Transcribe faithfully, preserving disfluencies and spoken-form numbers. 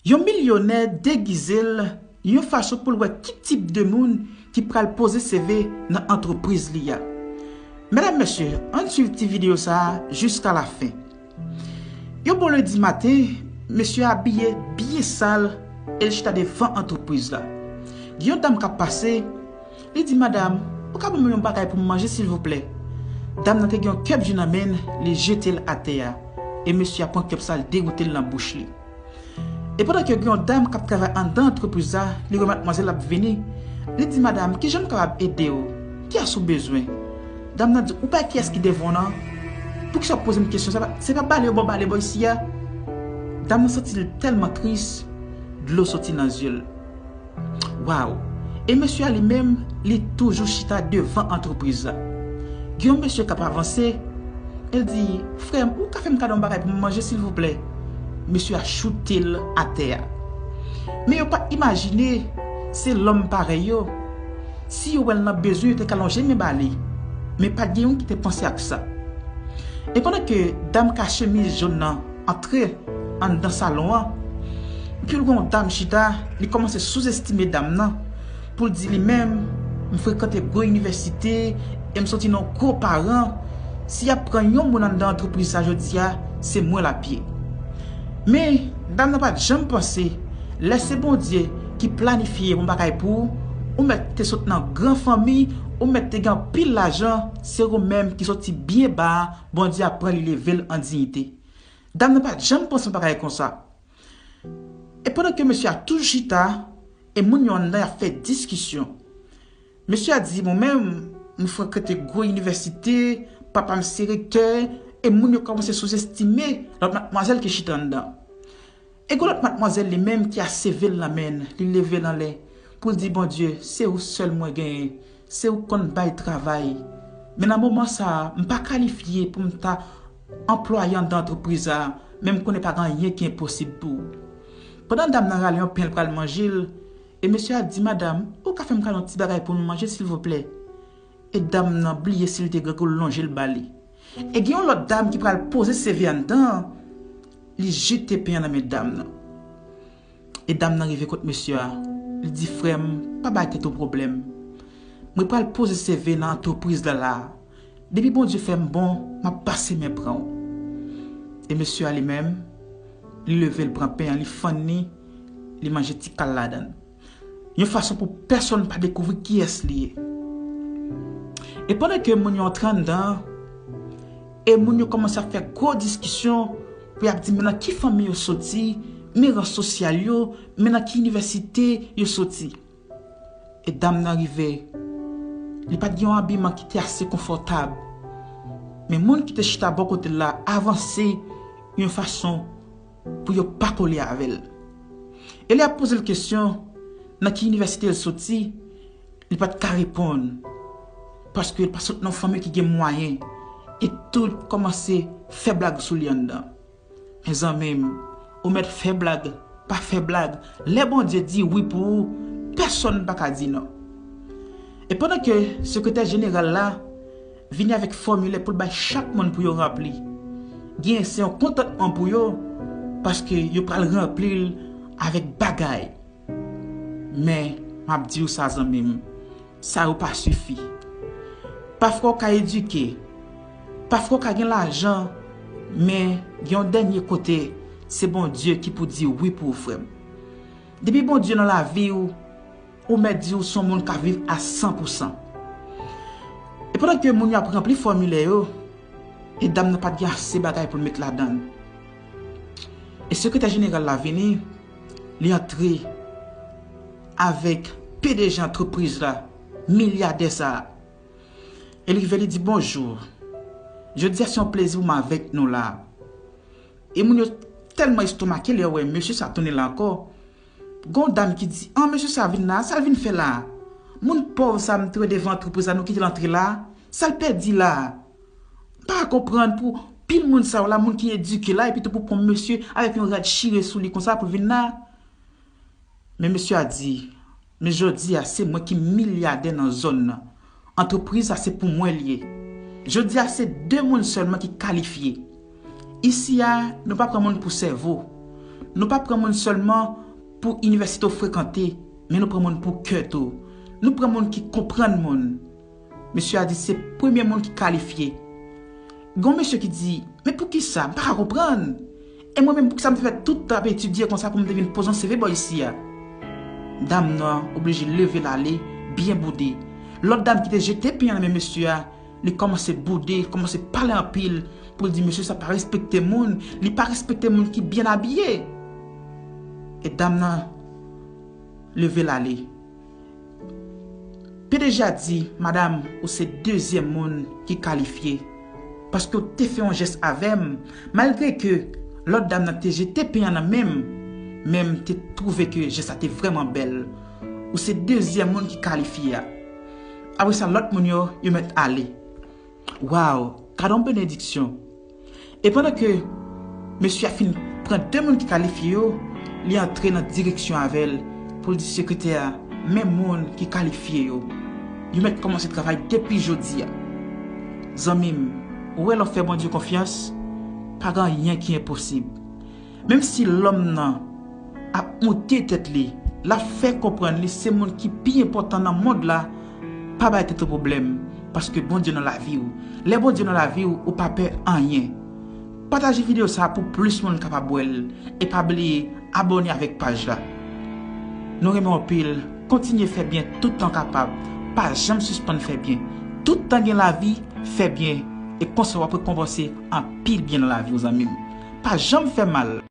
Yon milyonè degize l yon fason pou l wè ki tip de moun ki pral poze C V nan antrepriz li a. Medam, mesye, ann swiv ti videyo sa a jiska lafen. Yon bon lendi maten, mesye a abiye byen sal e l chita devan antrepriz la. Gen yon dam k ap pase, li di, "Madam, ou ka ban mwen yon bagay pou m manje, silvouplè?" Dam nan te gen yon kèb ji nan men l, li jete l atè a. E mesye a pran kèb sa, l degoute l nan bouch li. E pandan ke gen yon dam k ap travay anndan antrepriz la, li wè madmwazèl ap vini, li di, "Madam, kijan m kapab ede w? Kiyès ou bezwen?" Dam nan di, "Ou pa kiyès ki devan w nan? Poukisa w ap poze m kesyon sa? Se pa bale yo ba w bale bò isi a?" Dam nan santi l tèlman tris, dlo soti nan zye l. Waw! E mesye a li menm, li toujou chita devan antrepriz la. Gen yon mesye k ap avanse, e l di, "Frè m, ou ka fè m kado yon bagay pou m manje, silvouplè?" Mesye a choute l atè a. Men yo pa t imajine se lòm parèy yo. Si yo wè l nan bezwen, yo te ka lonje men ba li. Men pa t gen youn ki te panse ak sa. E pandan ke dam ka chemiz jòn nan antre anndan salon an, epi l wè yon dam chita, li kòmanse souzestime dam nan, pou l di li menm, "M frekante gwo inivèsite, e m soti nan gwo paran, si y ap pran yon moun anndan antrepriz sa jodi a, se mwen l ap ye." Men, dam nan pa t janm panse, lè se Bondye ki planifye yon bagay pou ou, ou mèt te sot nan gran fanmi, ou mèt te gen anpil lajan, se ou menm ki soti byen ba a, Bondye ap pran li leve l an diyite. Dam nan pa t janm panse yon bagay konsa. E pandan ke mesye a toujou chita, e moun yo anndan y ap fè diskisyon. Mesye a di, "Mwen menm, m frekante gwo inivèsite, papa m se rektè," e moun yo kòmanse souzestime lòt madmwazèl ki chita anndan. E gwo lòt madmwazèl li menm ki aseve l nan men l, li leve l anlè pou l di, "Bondye, se ou sèl mwen genyen, se ou k konn bay travay. Men nan moman sa a, m pa kalifye pou m ta anplwaye anndan antrepriz la, men m konnen pa gen anyen ki enposib pou ou." Pandan dam nan rale yon pen l pral manje l, e mesye a di, "Madam, ou ka fè m kado yon ti bagay pou m manje, silvouplè?" E dam nan bliye si l te grangou, l lonje l ba li. E gen yon lòt dam ki pral poze C V anndan an, li jete pen an nan men dam nan. E dam nan rive kot mesye a, li di, "Frè m, pa bay tèt ou pwoblèm. Mwen pral poze C V nan antrepriz la la a. Depi Bondye fè m bon, m ap pase men pran w." E mesye a li menm, li leve, l pran pen an, li fann li, li manje ti kal ladan l. Yon fason pou pèsonn pa dekouvri kiyès li ye. E pandan ke moun yo antre anndan an, e moun yo kòmanse ap fè gwo diskisyon, pou y ap di men nan ki fanmi yo soti, men ran sosyal yo, men nan ki inivèsite yo soti. E dam nan rive, li pa t gen yon abiman ki te ase konfòtab. Men moun ki te chita bò kote l la avanse yon fason pou yo pa kole avè l. E lè y ap poze l kesyon nan ki inivèsite l soti, li pa t ka reponn, paske l pa sot nan yon fanmi ki gen mwayen, e tout kòmanse fè blag sou li anndan. Mezanmi m, ou mèt fè blag, pa fè blag, lè Bondye di wi pou ou, pèsonn pa ka di non. E pandan ke sekretè jeneral la vini avèk fòmilè pou l bay chak moun pou yo ranpli, gen se yon kontantman pou yo, paske yo pral ranpli l avèk bagay. Men, m ap di w sa, zanmi m, sa yo pa sifi. Pafwa w ka edike, pafwa w ka gen lajan, men gen yon dènye kote, se Bondye ki pou di wi pou ou, frè m. Depi Bondye nan lavi w, ou mèt di w se yon moun k ap viv a san pou san. E pandan ke moun yo ap ranpli fòmilè yo, e dam nan pa t gen ase bagay pou l met ladan l. E sekretè jeneral la vini, li antre avèk P D G antrepriz la, milyadè sa a. E li rive, li di, "Bonjou. Jodi a se yon plezi pou m avèk nou la." E moun yo tèlman estomake lè yo wè mesye sa tounen la ankò. Gon dam ki di, "An, mesye sa vin la, sa l vin fè la? Moun pòv sa m te wè devan antrepriz la, nou kite l antre la? Sa l pèdi la?" M pa ka konprann pou pil moun sa yo la, moun ki edike la, epi tou pou pran mesye avèk yon rad chire sou li konsa pou l vin la. Men mesye a di, "Men jodi a, se mwen ki milyadè nan zòn nan. Antrepriz sa se pou mwen l ye. Jodi a, se de moun sèlman ki kalifye. Isi a, nou pa pran moun pou sèvo. Nou pa pran moun sèlman pou inivèsite w frekante, men nou pran moun pou kè tou. Nou pran moun ki konprann moun. Mesye a di se premye moun ki kalifye. Gon mesye ki di, men poukisa? M pa ka konprann. E mwen menm, poukisa m te fè tout tan ap etidye konsa pou m te vin poze yon C V bò isi a? Dam nan oblije leve l ale, byen boude. Lòt dam ki te jete pen an nan men mesye a, li kòmanse boude, li kòmanse pale anpil pou l di mesye sa pa respekte moun, li pa respekte moun ki byen abiye. E dam nan leve l ale. P D G a di, madam, ou se dezyèm moun ki kalifye. Paske w te fè yon jès avè m, malgre ke lòt dam nan te jete pen an nan men m, men m te twouve ke jès la te vrèman bèl. Ou se dezyèm moun ki kalifye a. Apre sa, lòt moun yo, yo mèt ale. Waw, gade yon benediksyon! E pandan ke mesye a fin pran de moun ki kalifye yo, li antre nan direksyon avè l pou l di sekretè a, men moun ki kalifye yo. Yo mèt kòmanse travay depi jodi a. Zanmi m, ou wè lè w fè Bondye konfyans, pa gen anyen ki enposib. Menm si lòm nan ap moute tèt li, l ap fè konprann li se moun ki pi enpòtan nan mond la, pa bay tèt ou pwoblèm, paske Bondye nan lavi w. Lè Bondye nan lavi w, ou pa pè anyen. Pataje videyo sa a pou plis moun kapab wè l, e pa bliye abòne avèk paj la. Nou renmen w anpil, kontinye fè byen tout tan w kapab, pa janm sispann fè byen. Tout tan gen lavi, fè byen, e konsa w ap rekonpanse anpil byen nan lavi w, zanmi m. Pa janm fè mal.